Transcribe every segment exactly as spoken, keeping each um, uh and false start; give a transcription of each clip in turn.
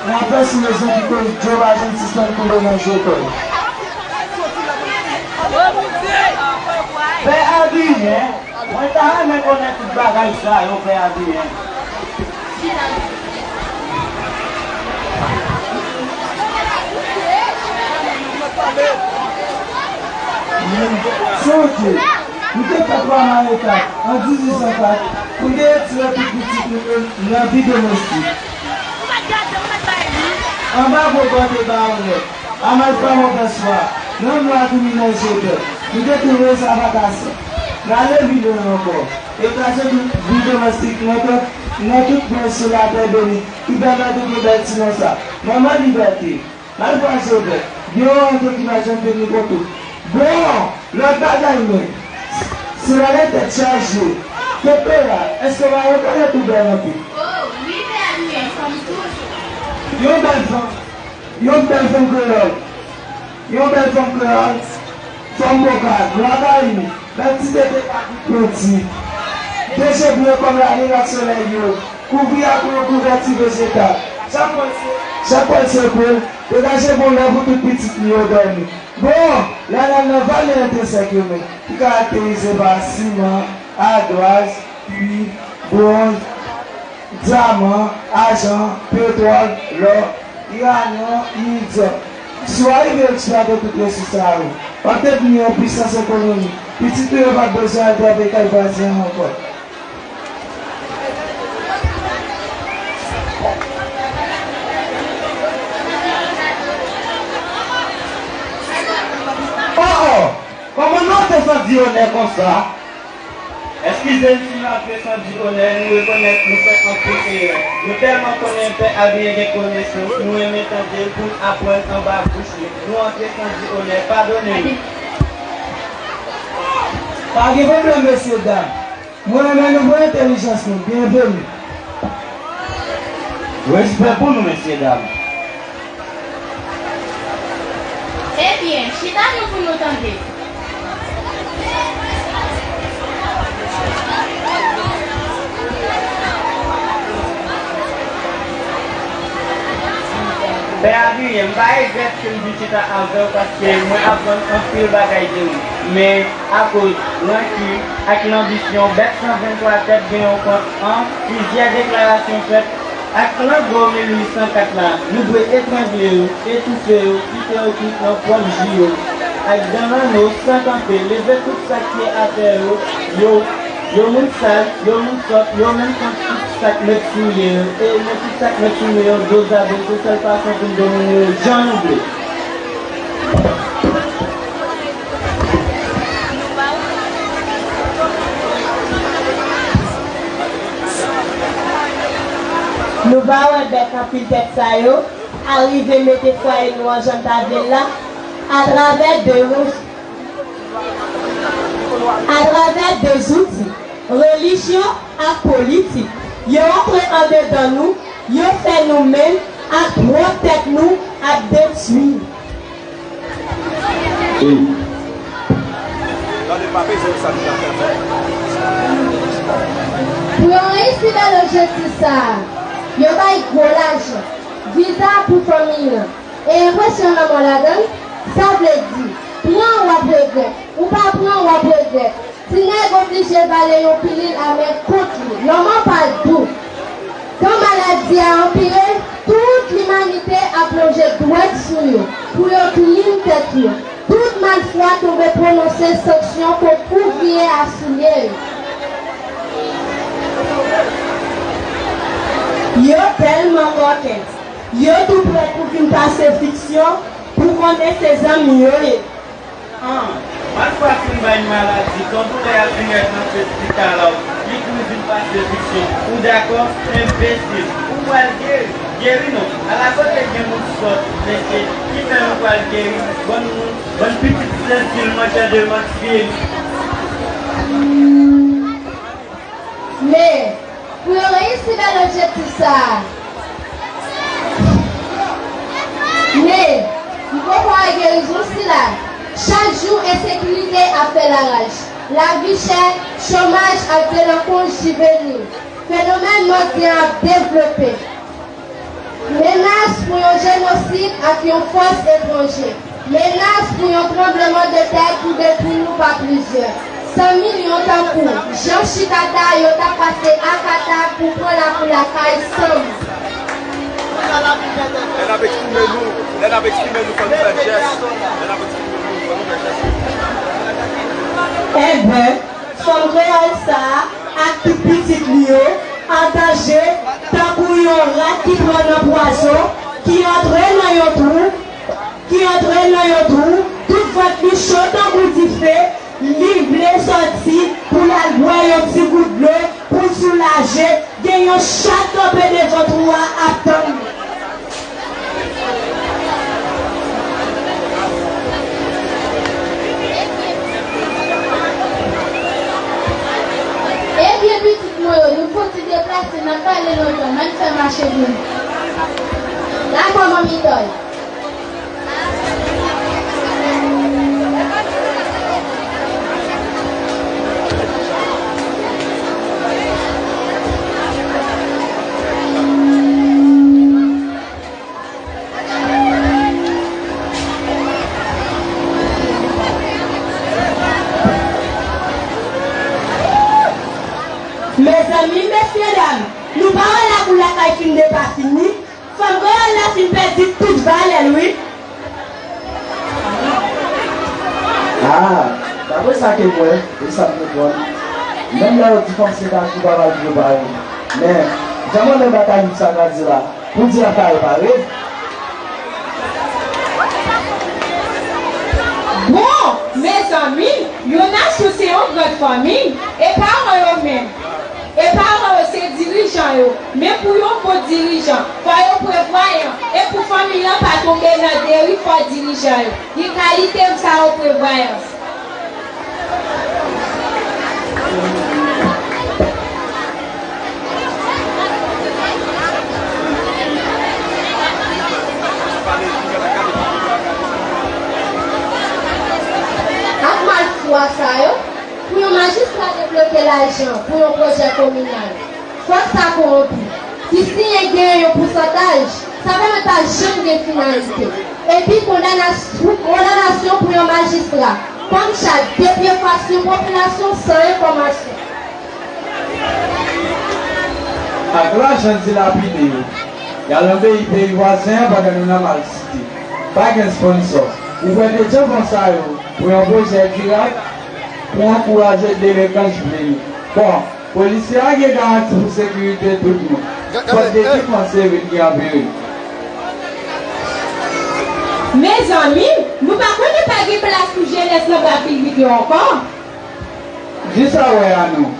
N ap fè sou rezon ki koz Djo pa janm sispann koule nan je kò l. Pè Adriyen, mwen ta renmen konnen tout bagay sa yo, Pè Adriyen. Sonje, nou te fèt twa mayè kat, an dizuit san kat, pou n te retire tout pitit nou yo nan vi domestik. Anba gwo pòte bawonèt, a malfwa movèz fwa, nan nwa kriminèl je pèp, nou te twouve sa pa ka sèt. N ale pi lwen ankò, e kraze tout vi domestik nan tout, nan tout branch sou latè beni ki pèmèt ou gen bèl ti non sa, Manman Libète. Malfwa je pèp, gen yon onte ki pa janm vini kot ou. Bon, lòt bagay men, se bagay tèt chaje. Tèt pera, èske w pa rekonèt ou bèl anpil? Oh, wi, Pè Adriyen, kòm toujou. Yon bèl fanm, yon bèl fanm kreyòl. Yon bèl fanm kreyòl, fanm bokal, lwa Kayimi, bèl ti tete ka kout pwenti. De je ble kòm lalin ak solèy yo, kouvri ak yon kouvèti vejetal. Chak fwa l se, chak fwa l se kou l, degaje bon lè pou tout pitit li yo dòmi. Bon, lè n al nan vale entresèk yo men, ki karakterize pa siman, adwaz, kwit, bwonz, dyaman, ajan, petwòl, lò, iranyon, iridyòm. Si w arive eksplwate tout resous sa yo, w ap devni yon pwisans ekonomik. Pitit ou yo p ap bezwen al trave kay vwazen an ankò. Oh, oh! Kòman nou ap desann di onè konsa? Eskize n si n ap desann di onè, nou rekonèt nou fè anpil erè. Nou tèlman konnen Pè Adriyen gen konesans, nou renmen tande l pou n aprann anba bouch li. Nou antre san di onè, padone nou. Pa gen pwoblèm, mesyedam. Mwen renmen nou pou entèlijans nou. Byenveni. Respè pou nou, mesyedam. Ebyen, chita non pou nou tande. Pè Adriyen, m pa regrèt ke m vin chita avè w, paske mwen aprann anpil bagay de ou. Men, akoz rankin ak lanbisyon, bèt san venntwa tèt gen yon kont an, plizyè deklarasyon fèt, ak langòm mil uit san kat la, nou dwe etrangle yo, etoufe yo, kite yo kwit nan pwòp ji yo. Ak dan lanno, san kanpe, leve tout sa k ye atè yo, yo, yo moun sal, yo moun sòt, yo menm kont tout sa k mèt souye yo, e men tout sa k mèt souye yo, do zabe, se sèl fason pou n domine yo jan nou vle. Nou pa wè bèt anpil tèt sa yo al rive mete fwaye nou an jan n ta vle l la, atravè de, atravè de zouti, relijyon ak politik. Yo antre andedan nou, yo fè nou menm ak pwòp tèt nou ap detwi. Pou yo reyisi bèl objektif sa a, yo bay gwo lajan, viza pou fanmiy lan, e enpresyon lanmò ladan l, sa vle di, pran w ap regrèt, ou pa pran w ap regrèt. Ti nèg oblije vale yon pilil amè kont li. Lanmò pa dous. Kan maladi a anpire, tout limanite ap lonje dwèt sou yo pou yo klim tèt yo. Tout malfwa tonbe pwononse sanksyon kont ouvriye a soulye yo. Yo tèlman kòkès, yo tou prè pou vin pase fiksyon pou konnen se zanmi yo ye. An, malfwa fin bay maladi, kan doulè a fin rete nan fes li kalaw, li kouri vin pase fiksyon. Ou dakò? Enbesil! Ou pral geri? Geri non! Ala kote gen moun sòt, mesye, ki fè nou pral geri? Bann moun, bann pitit sensil, mantè de mantye. Men, pou yo reyisi bèl objektif sa a, men, m poko wè gerizon sila. Chak jou, ensekirite ap fè laraj. Lavi chè, chomaj ak delankwons jiveni. Fenomèn mandyan ap devlope. Menas pou yon jenosid ak yon fòs etranje. Menas pou yon tranblemanntè pou detwi nou pa plizyè. San milyon tankou Jean Chikata yo t ap pase akata pou pran lakou lakay san mò. Lè n ap eksprime nou, lè n ap eksprime nou, fò nou fè jès. Lè n ap eksprime nou, fò nou fè jès. Enben, fanm kreyòl sa a ak tout pitit li yo an danje tankou yon rat ki pran nan pwazon, ki antre nan yon twou, ki antre nan yon twou, tout vant li cho tankou dife, li vle sòti pou l al bwè yon ti gout dlo pou l soulaje, gen yon chat kanpe devan twou a ap tann li. Ebyen, pitit mwen yo, nou fouti deplase, n ap pale lontan, ann fè mache vini. Dakò, manmi Tòy. Mezanmi, mesyedam, nou pa wè lakou lakay fin depafini? Fanm kreyòl la fin pèdi tout valè l wi. Ah, daprè sa ke m wè, e sa m konprann, menm lè yo di fanm se kachou pa mal pou yo pare. Men, jan mwen menm ak Alix sa ka di la, pou di l ap pare, pare. Bon, mezanmi, yon nasyon se yon grann fanmi, e paran yo menm? E paran yo se dirijan yo, men pou yon bon dirijan, fò yo prevwayan, e pou fanmi an pa tonbe nan deriv, fò dirijan yo gen kalite sa yo, prevwayans. Ak malfwa sa yo, pou yon majistra debloke lajan pou yon pwojè kominal, fòk sa kowonpi. Si siyen gen yon pousantaj, sa pèmèt pa janm gen finalite. Epi kondanas-, kondanasyon pou yon majistra, kòm chat, depye fas yon popilasyon san enfòmasyon. Ak lajan dilapide yo, y al anbeyi peyi vwazen an pandan nou nan malsite. Pa gen sponsò. Ou kwè ke djanfan sa yo pou yon pwojè dirab pou ankouraje delenkans vle yo. Bon, polisye a gen garanti pou sekirite tout moun. Fòk gen defanse vin gen anpil. Mezanmi, nou pa konnen pa gen plas pou jenès nan ba piblik yo ankò? Jis a wè a nou.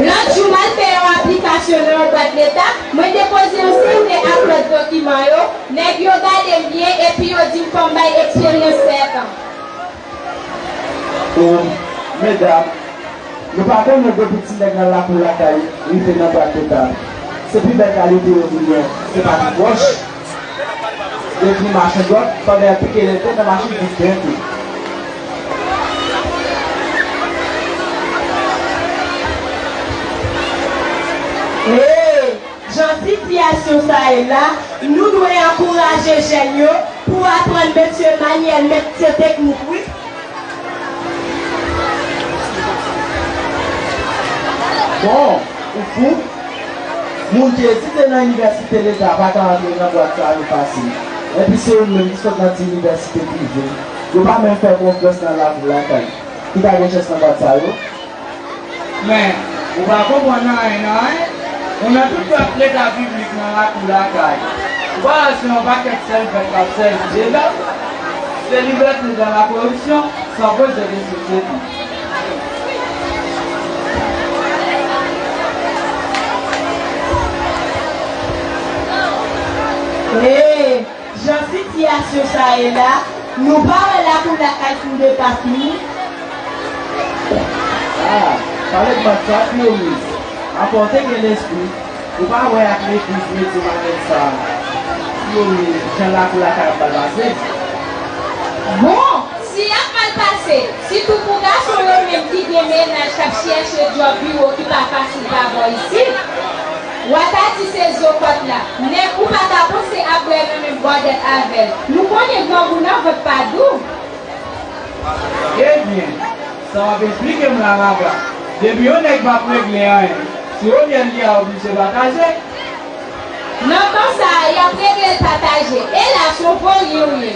Lòt jou, m al fè yon aplikasyon nan yon bwat leta, mwen depoze yon seri ak lòt dokiman yo, nèg yo gade m byen epi yo di m fò m bay eksperyans sèt an. O, medam, nou pa konnen depi ti nèg nan lakou lakay rive nan bwat leta, se pi bèl kalite yo genyen, se pa ti pwòch. Epi machann dwòg, pandan y ap pike lete nan machin, vin byen tou. Hey! Jan sitiyasyon sa ye la, nou dwe ankouraje jèn yo pou aprann metye manyèl, metye teknik, wi. Bon, ou fou? Moun ki etidye nan inivèsite leta pa ka antre nan bwat sa yo fasil. Epi se yo menm ki sot nan ti inivèsite prive, yo pa menm fè konfyans nan lakou lakay, ki ta gen chans nan bwat sa yo. Men, ou pa konprann anyen nan anyen. Ou nan tout lòt leta piblik nan lakou lakay. Ou pa wè se yon pakèt sèlbèt k ap sèvi dedan? Se libète dan la koripsyon, san pwojè de sosyete. Hey! Jan sitiyasyon sa ye la, nou pa wè lakou lakay fin depafini? Ah, pale m bat sa, Piyomiz. Apa w te gen lespri, ou pa wè ak legliz medyo malèn sa a, Piyomiz, jan lakou lakay ap mal pase? Bon, si y ap mal pase, sitou pou gason yo menm ki gen mennaj k ap chèche djòb biwo ki pa fasil pa bò isit, w a ta se zo kòt la. Nèg ou pa ka panse ap bwè nan menm bòdèt avè l. Nou konnen grangou nan vant pa dou. Ebyen, sa w ap eksplike m la, Maga? Depi yon nèg p ap regle anyen, siwo myèl li a oblije pataje. Nan tan sa a, y ap regle l pataje. Elas, yon voryen ou ye.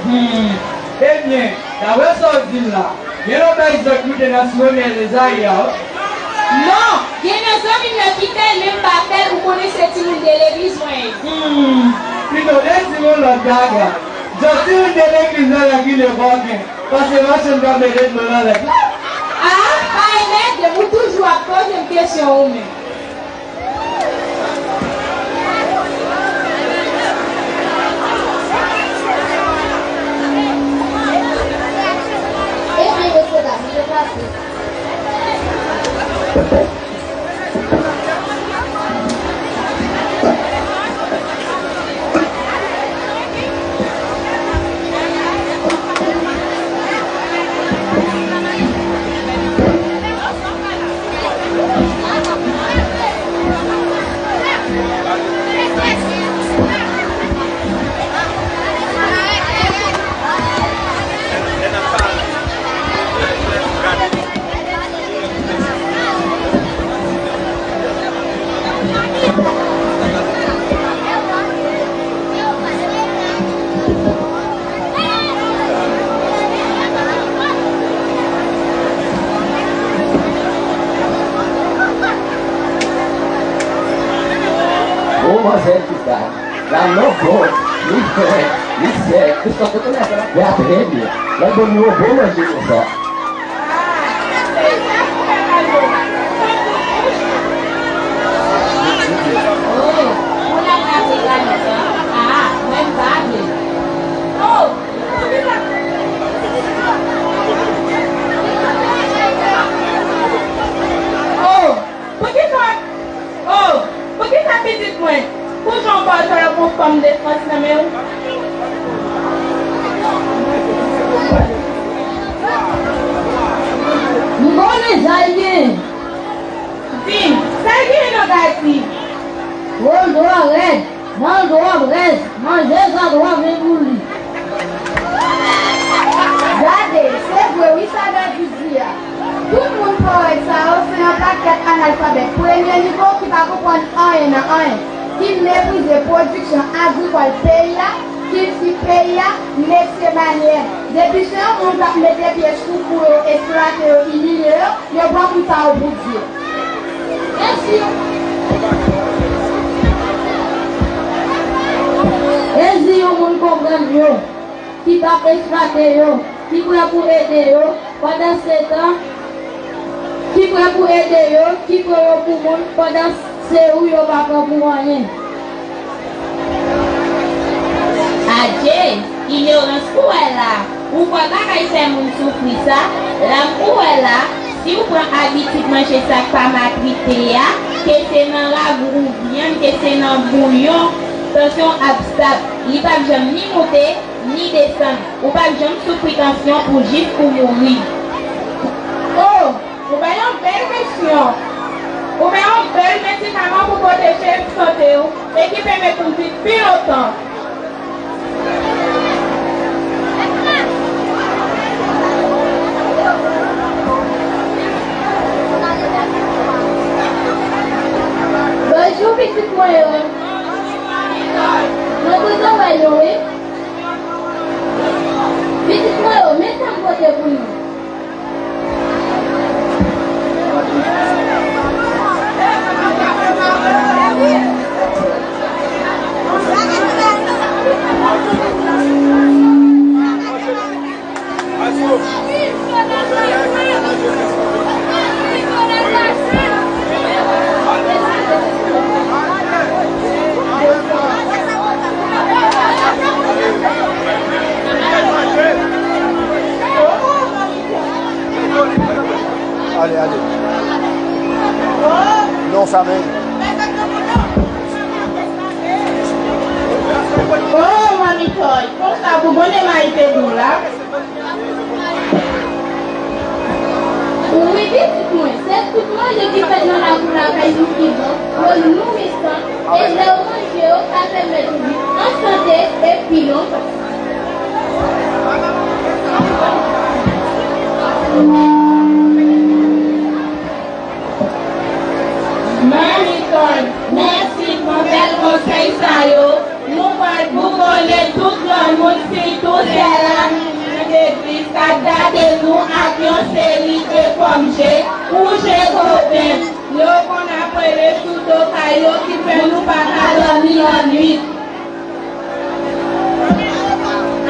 Hmm. Ebyen, daprè sa w di m la, gen lòt ayisyen ki moute nan siwo myèl Ezayi a, wi. Non, gen nan zanmi m yo ki fè l, men m pa fè l, ou konnen se timoun de legliz mwen ye. Hmm. Pito w te di m yon lòt bagay. Jan timoun de legliz nan règile kòken, pase machann k ap mete dlo nan lèt la. A, pa enmède m, ou toujou ap poze m kesyon ou menm. Ebyen, mesye dam, m te pase. O manzè ki bay. La non bon, li fè, li sèk. Piske kote nèg la fè a trè byen. Lè bon nou bon manje konsa. Oh! Poukisa, oh, poukisa pitit mwen? Pou jan w pa w ta pran fanm defans nan men w? M konnen sa l gen. Di m, sa l gen nan gati? Wòl dwa rèd. Nan dwòb rèz, manje sa dwòb enbouli. Gade, se vre wi sa Dadi di a. Tout moun parèy sa yo se yon pakèt analfabèt premye nivo ki pa konprann anyen nan anyen, ki meprize pwodiksyon agrikòl peyi a, kilti peyi a, metye manyèl. Depi se yon moun k ap mete pye sou kou yo, eksplwate yo, imilye yo, yo pran moun sa yo pou dye. E si, e si yon moun konprann yo, ki p ap eksplwate yo, ki prè pou ede yo, pandansetan, ki prè pou ede yo, ki pran yo pou moun, pandan se ou yo pa pran pou anyen. Adje, inyorans ou wè la, ou kwè bagay fè moun soufri sa, lam ou wè la, si w pran abitid manje sa k pa matrite a, ke se nan ragou ou vyann, ke se nan bouyon, tansyon w ap stab, li p ap janm ni moute, ni desann, ou p ap janm soufri tansyon pou jis ou mouri. Oh! Ou bay yon bèl kesyon. Ou bay yon bèl medikaman pou pwoteje sante w e ki pèmèt ou viv pi lontan. Bonjou, pitit mwen yo. Mwen kontan wè nou, wi. Pitit mwen yo, men sa m pote pou nou. Ale, ale. Non, sa men. Oh, Manmi Toy, konsa boubonnen mayi te dou la? Wi, pitit mwen, se tout manje ki fèt nan lakou lakay nou ki bon, yo nouri E lè w manje yo ka pèmèt ou viv an sante e pi lontan. Manmi Kòn, mèsi pou bèl konsèy sa yo. Nou pral bougonnen tout granmoun, sitou sè Lani nan legliz k ap gade nou ak yon seri de fòm je, wouje goben. Yo konn ap rele sou do kay yo ki fè nou pa ka dòmi lannwit.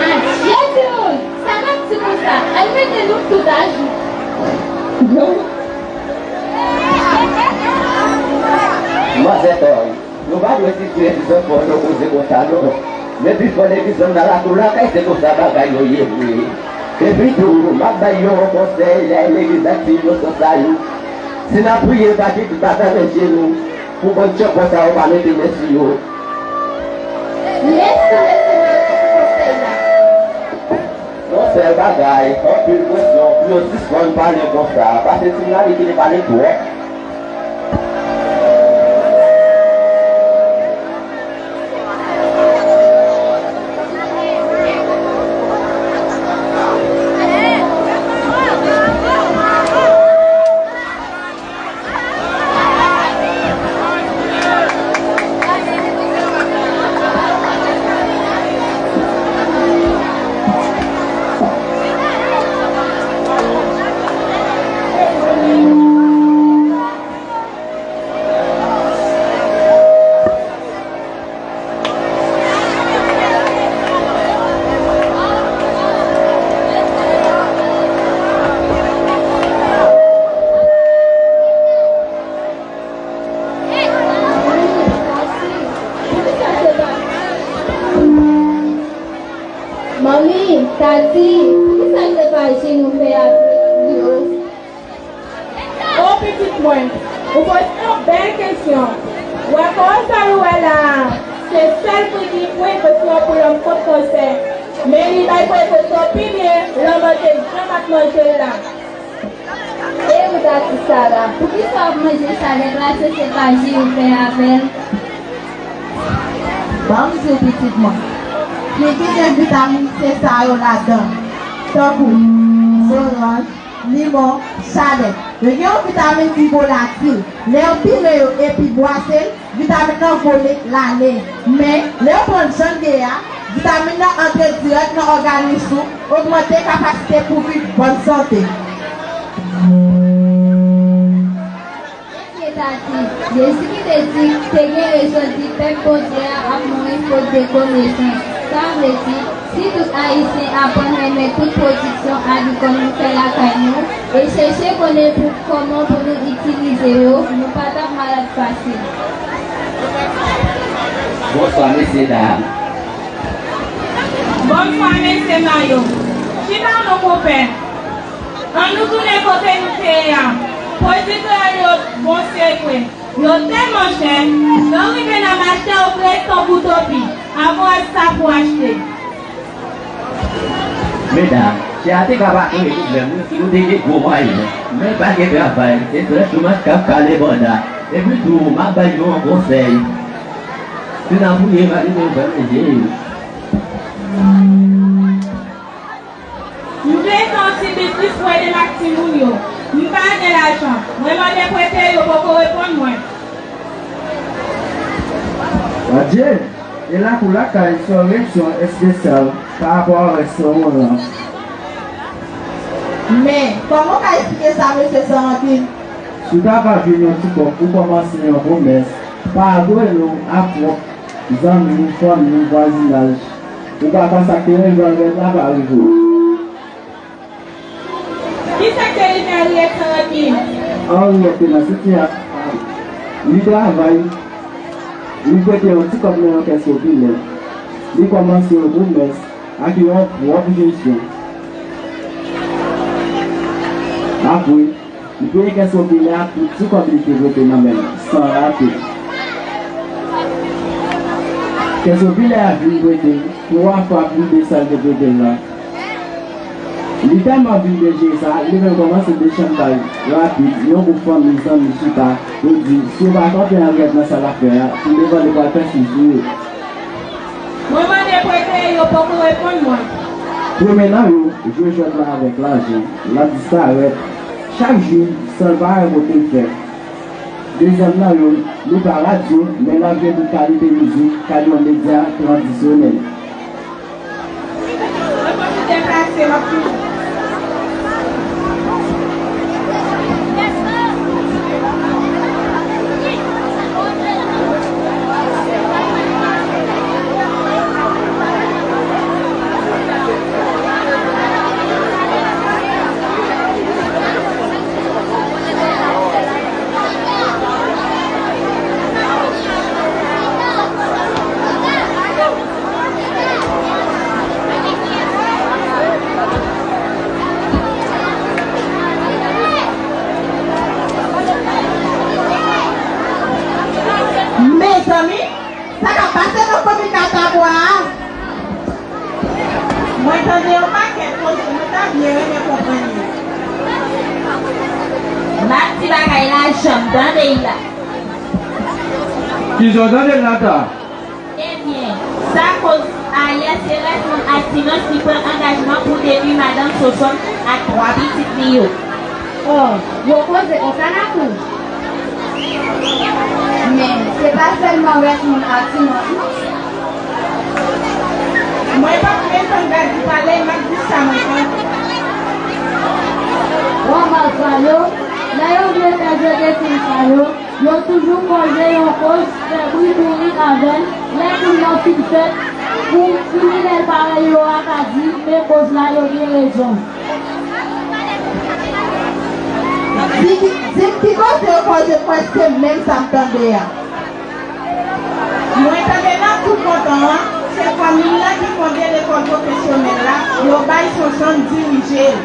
Adye timoun! Sa n ap di konsa? Ann mete nou tout ajou. Manzè Kòn, nou pa dwe sispann di zanfan nou koze konsa non. Men pifò legliz nan lakou lakay se konsa bagay yo ye vre. Epi tou, m ap bay yon konsèy, lè legliz ak ti inosan sa yo. Si n ap priye, pa kite, pa fèmen je nou pou bann tchòpòt sa yo pa mete men sou yo. Mèsi, mèsi, mèsi pou konsèy la. Yon sèl bagay, anpil presyon pou yo sispann pale konsa, paske timoun ane ki te pale twòp. Manmi, Tati, poukisa se pa je nou fè avèk yo? O pitit mwen, ou poze yon bèl kesyon. Wè kòwòsòl ou wè la a, se sèl pri ki pwen ke se yon pwoblèm kont kansè. Men li bay prekosyon pi byen lè w manje jan m ap manje l la. E ou Tati Sara, poukisa w ap manje sa lè glase se pa je ou fè avè l? Ban m di w pitit mwen, fwi ki gen vitamin C sa yo ladan, tankou zoranj, limon, chanèl. Yo gen yon vitamin ki volatil. Lè yo pire yo epi bwase l, vitamin nan vole l ale. Men, lè yo pran l jan l ye a, vitamin nan antre dirèk nan òganis ou, ogmante kapasite pou viv bòn sante. Mesye Tati, Jezi ki te di te gen rezon di pèp Bondye a ap mouri fot de konesans. Sa vle di, si tout Ayisyen aprann renmen tout pwodiksyon agrikòl nou fè lakay nou e chèche konnen pou kòman pou nou itilize yo, nou pa t ap malad fasil. Bonswa, mesye dam. Bonswa, mesye mayo. Chita non, konpè. Ann nou tounen kote nou te ye a. Pwodui kreyòl yo bon se vre. Yo tèlman chè, lè w rive nan mache a, ou prèske tankou topi. Avwaz sa pou achte. Medam, chè a te ka pa kreye pwoblèm wi, si nou te gen gwo mwayen. Men pa gen travay, se trè domaj k ap kale banda. Epi tou, m ap bay nou yon konsèy. Si n ap priye, pa kite yo fèmen je yo. M vle fè yon ti biznis pou ede m ak timoun yo. M pa gen lajan. Mwen mande prete, yo poko reponn mwen. Adye! E lakou lakay se yon reyaksyon espesyal pa rapò a rès nan mond lan. Men, kòman w ka esplike sa, mesye San Rankin? Si w ta va jwenn yon ti kòb pou kòmanse yon komès, pa adwe nou a pwòp zanmi, fanmi, vwazinaj. Ou pa kwè sa k te rive Henriette la va rive w? Kisa k te rive Henriette San Rankin? Henriette te nan sitiyasyon sa. Li travay, li prete yon ti kòb nan yon kès popilè. Li kòmanse yon komès ak yon pwòp jesyon. Apre, li peye kès popilè a tout ti kòb li te prete nan men l, san rate. Kès popilè a vin prete twa fwa plis de sa l te prete l la. Li tèlman anvi de jere sa, li menm kòmanse de chantaj rapid, yon gwoup fanmi, zanmi chita, yo di, si yo pa kanpe an rèd nan sa l ap fè a, pi devan li pral fè sis pou yo. Mwen mande prete, yo poko reponn mwen. Premye nan yo jwe jwèt la avèk lajan, l ap disparèt chak jou san l pa wè kote l fè. Dezyèm nan yo, li pa radyo, men l ap jwe tout kalite mizik, kalite medya tradisyonèl. Mezanmi, sa k ap pase nan fanmi Katabwa a? Mwen tande yon pakèt koze, mwen ta byen renmen konprann yo. M ap di bagay la jan m tande l la. Kijan w tande l la ta? Ebyen, sa koz ayè se rès moun ak Ti Nòs ki pran angajman pou detwi madanm Sosonn ak twa pitit li yo. O, gwo koze konsa Nakou. Men, se pa sèlman rès moun ak Ti Nòs non. Mwen p ap menm tann Gadi pale, m ap di sa mwen konn. Bon, Marc Valo, nan yon vye tèz de desanm sa yo, yo toujou koze yon koz fè bri kouri avè l, lè moun nan fin fèt, pou kriminèl parèy yo a ka di, men koz la yo gen rezon. Di ki, di m ki kote yo koze, m kwè se menm sa m tande a. Mwen tande nan tout montan an, se fanmi l lan ki fonde lekòl pwofesyonèl la, yo bay Sonsonn dirije l.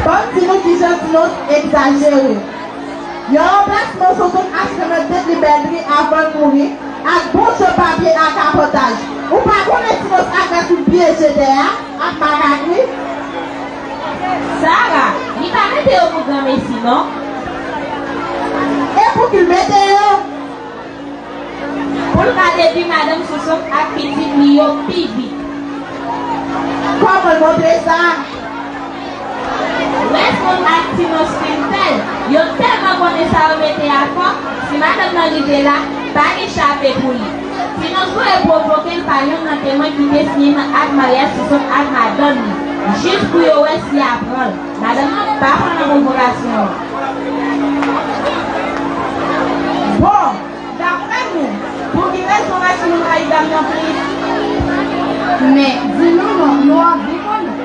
Ban m di nou kijan Ti Nòs egzajere. Yon ranplasman Sonsonn achte nan tèt li bèlri avan l mouri, ak bon jan papye akapotaj. Ou pa konnen Ti Nòs ak rès moun pye je tè a, ak makak li? Sara, li pa mete yo pou granmesi non. E pou ki l mete yo? Pou l ka detwi madanm Sonsonn ak pitit li yo pi vit. Kòman l montre sa? Rès moun ak Ti Nòs fin pè l. Yo tèlman konnen sa yo mete a fò, si madanm nan rive la, pa gen chape pou li. Ti Nòs voye pwovoke l pa yonn nan temwen ki te siyen nan ak maryaj Sonsonn ak madanm li, jis pou yo wè si y a pran l. Madanm nan pa pran nan pwovokasyon an. Bon, daprè nou, pou ki rezon rès moun rayi dam nan plis? Men, di nou non, nou anvi konnen.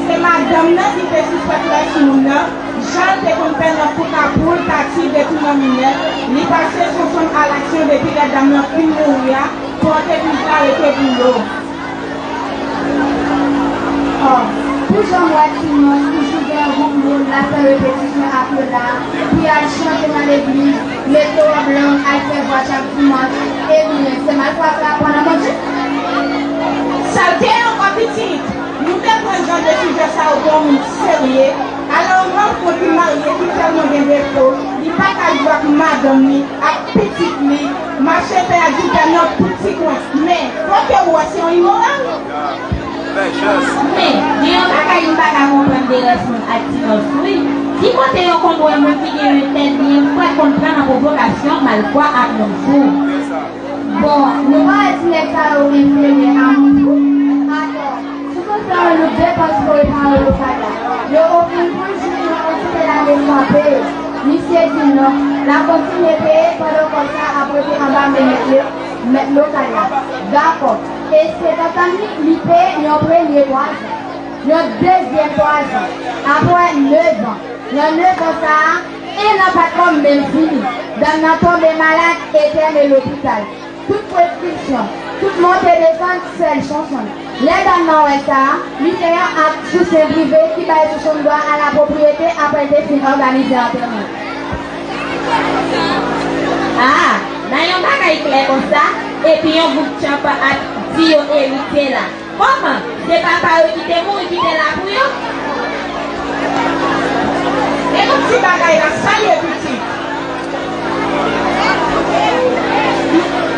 Se madanm nan ki te sispèk rès moun nan, jan l te konn fè nan fouka poul, pati, detwiman minè, li pase Sonsonn alaksyon depi lè dam nan fin mouri a, pou antrepriz la rete pou yo. O, pou jan m wè Ti Nòs toujou gen yon gwoup moun l ap fè repetisyon ak yo la, pou y al chante nan legliz, mete wòb long, al fè vwat chak dimanch, ebyen, se malfwa sa aprann an Bondye? Sa l te ye ankò pitit, nou te pran jan de sijè sa yo pou yon moun serye, alò yon manman ki marye ki tèlman gen defo, li pa ka jwe ak madanm li, ak pitit li, mache fè adiltè nan tout ti kwen. Men, fòk yo wè se yon imoral. Men, gen yon bagay m pa ka konprann de rès moun ak Ti Nòs wi. Ki kote yo konn wè moun ki gen yon tèt byen fwèt konn pran nan pwovokasyon, malfwa ak moun fou? Bon, nou pa wè ti nèg sa yo enferyè a moun fou? Atò, sou konsa yo nou depanse pou repare lokal la. Yo ofri l pou l jis nan yon ti pè lane san peye. Misye di non, l ap kontinye peye pandan kòb sa ap rete anba men mèt li, mèt lokal la. Dakò. E se tantan li, li peye yon premye twa zan, yon dezyèm twa zan, apre nèf an. Nan nèf an sa a, en an pa t kòm menm fini. Dam nan tonbe malad, entène lopital. Tout preskripsyon, tout monte desann, sèl Sonsonn. Lè dam nan wè sa, li fè yon ak sou sen prive ki bay Sonsonn dwa a la pwopriyete apre l te fin òganize antèman. A, nan yon bagay klè konsa, epi yon gwoup tchanpan ap di yo eritye la. Kòman? Se papa yo ki te mouri kite l la pou yo? E yon ti bagay la, sa l ye pitit?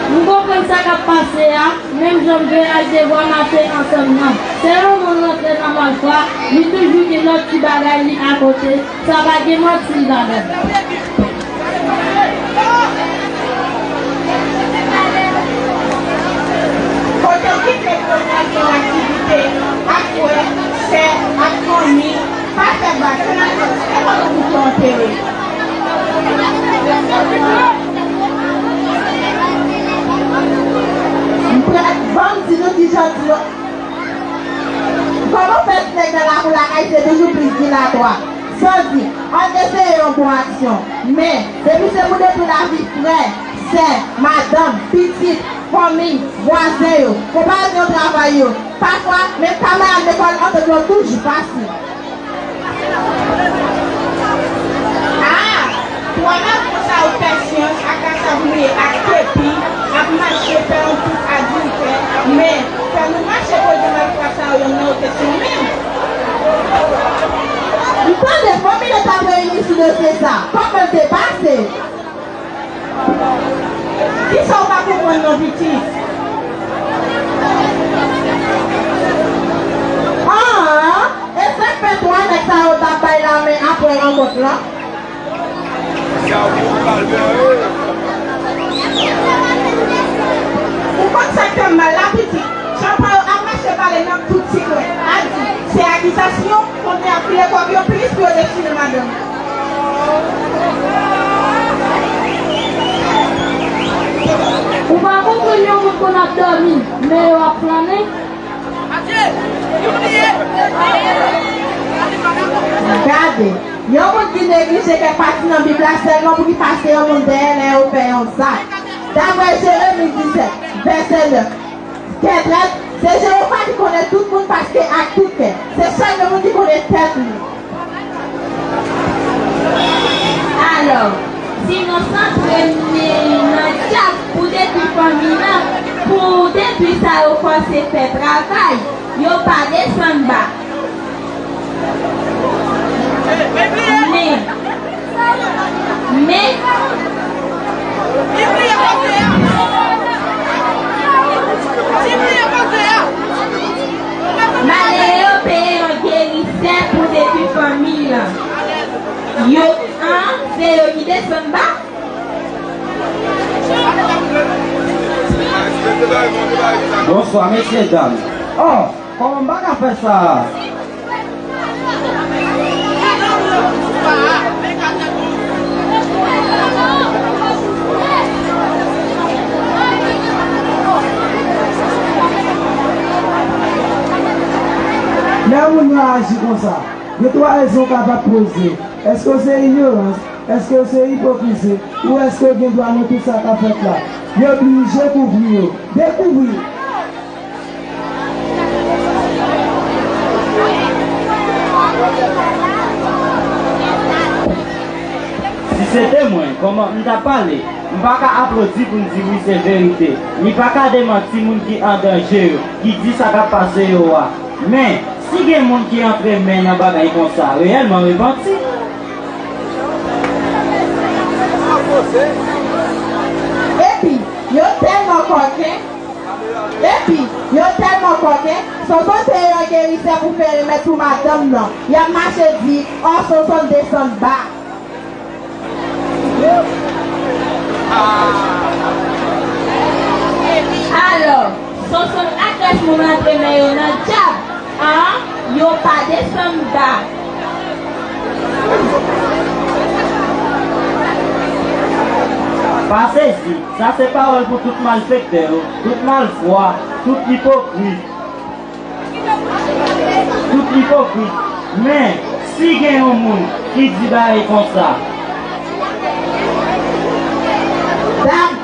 M konprann sa k ap pase a, menm jan m gen ak devwa mache ansanm nan. Sè yon moun rantre nan malfwa, li toujou gen lòt ti bagay li akote, sa pa gen manti ladan l. Kote ki fèt yo pral gen aktivite ak frè, sè, ak fanmi, pa fè bak, se nan se kote bouch yo antere. M prèt, ban m di nou kijan di yo. Kòman fè ti nèg nan lakou lakay se toujou plis dilatwa? San di, ann eseye yon bon aksyon. Men, depi se pou detwi lavi frè, sè, madanm, pitit, fanmi, vwazen yo, konpayon travay yo, pafwa, menm kamarad lekòl antant yo toujou fasil. Ah! Twa mafya sa yo fè syans ak kasavouye ak kepi ap mache fè yon tout adiltè, men fè nou mache poze mafya sa yo nan yo kesyon menm. M tande fanmi nan t ap reyini sou dosye sa. Kòman l te pase? Kisa w pa konprann non pitit? An, e sa k fè twa nèg sa yo t ap bay lamen apre rankont lan? Ou konn sa k fè m mal la pitit? Jan pa yo ap mache pale nan tout ti kwen. A di, se akizasyon, kounye a file kòb yo plis pou yo dechire madanm. Ou pa konprann yon moun konn ap dòmi, men yo ap flannen? Gade, yon moun ki neglije kèk pati nan Bib la sèlman pou ki pase yon moun dèyè lè yo fè yon zak. Daprè Jeremi disèt, vèsè nèf, kè drèt, se Jewova ki konnen tout moun paske ak tout kè, se sèl yon moun ki konnen tèt li. Alò, si nou santre men nan dyab pou detwi fanmi nan, pou detwi sa yo fòse fè travay, yo pa desann ba. Men, men, malere yo peye yon gerisè pou detwi fanmi lan. Yo, an, se yo ki desann ba. Bonswa, mesye dam. Oh, kòman m pa ka fè sa? Lè moun yo aji konsa, gen twa rezon w kapab poze. Èske se inyorans? Èske se ipokrizi? Ou èske gen dwa nan tout sa k ap fèt la? Yo blije kouvri yo. Dekouvri yo. Si se te mwen, kòman m t ap pale? M pa ka aplodi pou m di wi se verite. Li pa ka demanti moun ki an danje yo, ki di sa k ap pase yo a. Men, si gen moun ki antre men nan bagay konsa, reyèlman repanti. Epi, yo tèlman kòken, epi, yo tèlman kòken, Sonson te yon gerisè pou fè remèd pou madanm nan. Y ap mache di, ò, Sonson desann ba. Alò, Sonson ak rès moun antre men yo nan dyab, an, yo pa desann ba. Pa sezi, sa se pawòl pou tout malfektè yo, tout malfwa, tout ipokrit. Tout ipokrit. Men, si gen yon moun ki di bagay konsa. Dab.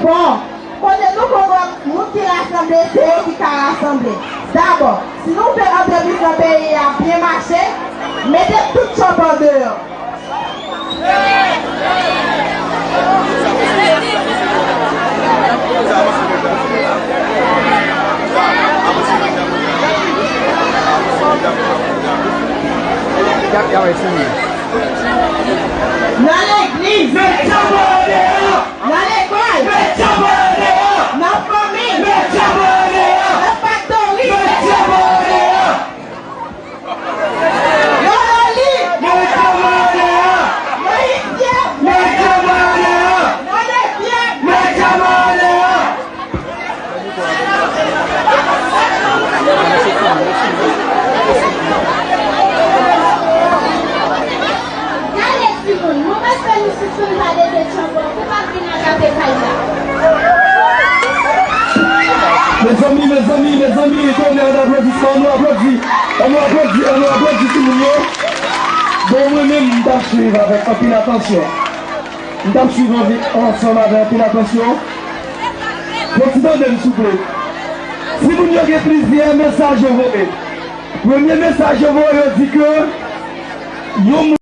Bon, kote nou konn wè moun ki rasanble, se yo ki ka rasanble. Dabò, si nou vle antrepriz nan peyi a byen mache, mete tout chòp andeyò. Y ap, y ap wè timoun. Nan legliz. Met tchanpan an deyò. Nan lekòl. Met tchanpan an deyò. Nan fanmi. Met tchanpan an deyò. Nan faktori. Met tchanpan an deyò. Nan loli. Met tchanpan an deyò. Nan isyèt. Met tchanpan an deyò. Nan lesyèl. Met tchanpan an deyò. Gade timoun, nou panse nou sispann pale de tchanpan, pou pa vin atake kay la. Mezanmi, mezanmi, mezanmi, tonè d'aplodisman, ann nou aplodi, ann nou aplodi, ann nou aplodi timoun yo. Bon, mwen menm, m t ap swiv avèk anpil atansyon. M t ap swiv anvi, ansanm avèk anpil atansyon. Fò ti tande m, souple. Timoun yo gen plizyè mesaj yo voye. Premye mesaj yo voye, yo di ke yon moun